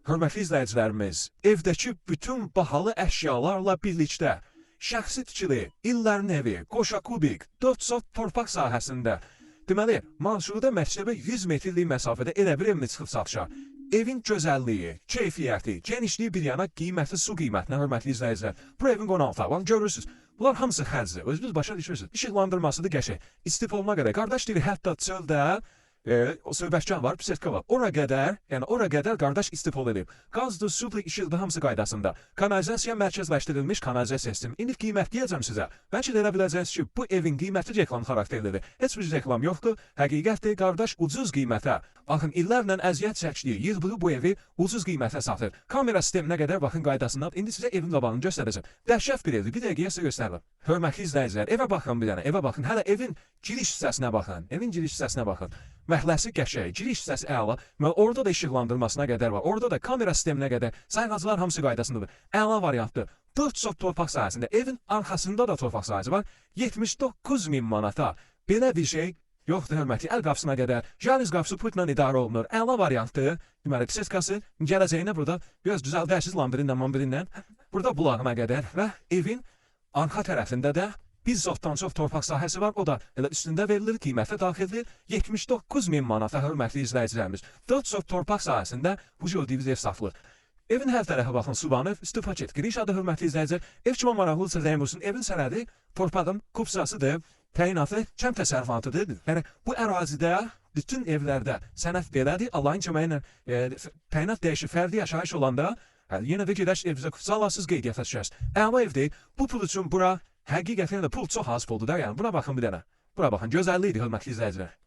Hörmətli izləyicilərimiz, evdəki bütün bahalı əşyalarla birlikdə şəxsi tikili, illərin evi, qoşa kubik, 4 sot torpaq sahəsində. Deməli, Mansurda məktəbə 100 metrlik məsafədə elə bir evimiz çıxıb satışa. Evin gözəlliyi, keyfiyyəti, genişliyi bir yana qiyməti su qiymətinə, hörmətli izləyicilər. Bu evin qonaq otağı, bax, görürsüz. Bunlar hamısı xərcdir. Özünüz başa düşürsünüz. İşıqlandırması da qəşəng. İstifoluna qədər. Qardaş deyir, hətta çöldə o söhbətkan var, pisetka var. Ora qədər, yəni ora qədər qardaş istifol edib. Qazdır, sudur, işıqdır, hamısı qaydasında. Kanalizasiya mərkəzləşdirilmiş kanalizasiya sistemi. İndi qiymət deyəcəm sizə. Bəlkə də elə biləcəksiniz ki, bu evin qiyməti reklam xarakterlidir. Heç bir reklam yoxdur. Həqiqətdir, qardaş ucuz qiymətə. Baxın, illərlə əziyyət çəkdiyi, yığdığı bu evi ucuz qiymətə satır. Kamera sisteminə qədər baxın qaydasındadır. İndi sizə evin qabağını göstərəcəm. Dəhşət bir evdir. Bir dəqiqəyə sizə göstərirəm. Hörmətli izləyicilər, evə baxın bir dənə, evə baxın. Hələ evin giriş hissəsinə baxın. Evin giriş hissəsinə baxın. Məhəlləsi qəşəng, giriş hissəsi əla. Və orada da işıqlandırmasına qədər var. Orada da kamera sisteminə qədər sayğaclar hamısı qaydasındadır. Əla variantdır. 4 sot torpaq sahəsində, evin arxasında da torpaq sahəsi var. 79 min manata. Belə bir şey yoxdur, hörmətli. Əl qapısına qədər. Jalüz qapısı pultla idarə olunur. Əla variantdır. Deməli, pisetkası gələcəyinə burada biraz düzəldərsiniz lambirinlə, mambirinlə. Burada bulağına qədər və evin arxa tərəfində də bir sotdan çox torpaq sahəsi var. O da elə üstündə verilir, qiymətə daxildir. 79 min manata, hörmətli izləyicilərimiz. 4 sot torpaq sahəsində bu gördüyünüz ev satılır. Evin hər tərəfi baxın subanıb, üstü paket. Giriş adı, hörmətli izləyicilər. Ev kimə maraqlıdırsa zəng vursun. Evin sənədi torpağın kupsasıdır, təyinatı kənd təsərrüfatıdır. Yəni bu ərazidə bütün evlərdə sənəd belədir. Allahın köməyi ilə təyinat dəyişir, fərdi yaşayış olanda yenə də gedər evimizə kupça alasız, qeydiyyata düşərsiniz. Əla evdir. Bu pul üçün bura həqiqətən də pul çox az puldur da, yəni buna baxın bir dənə. Bura baxın, gözəllikdir, hörmətli izləyicilər.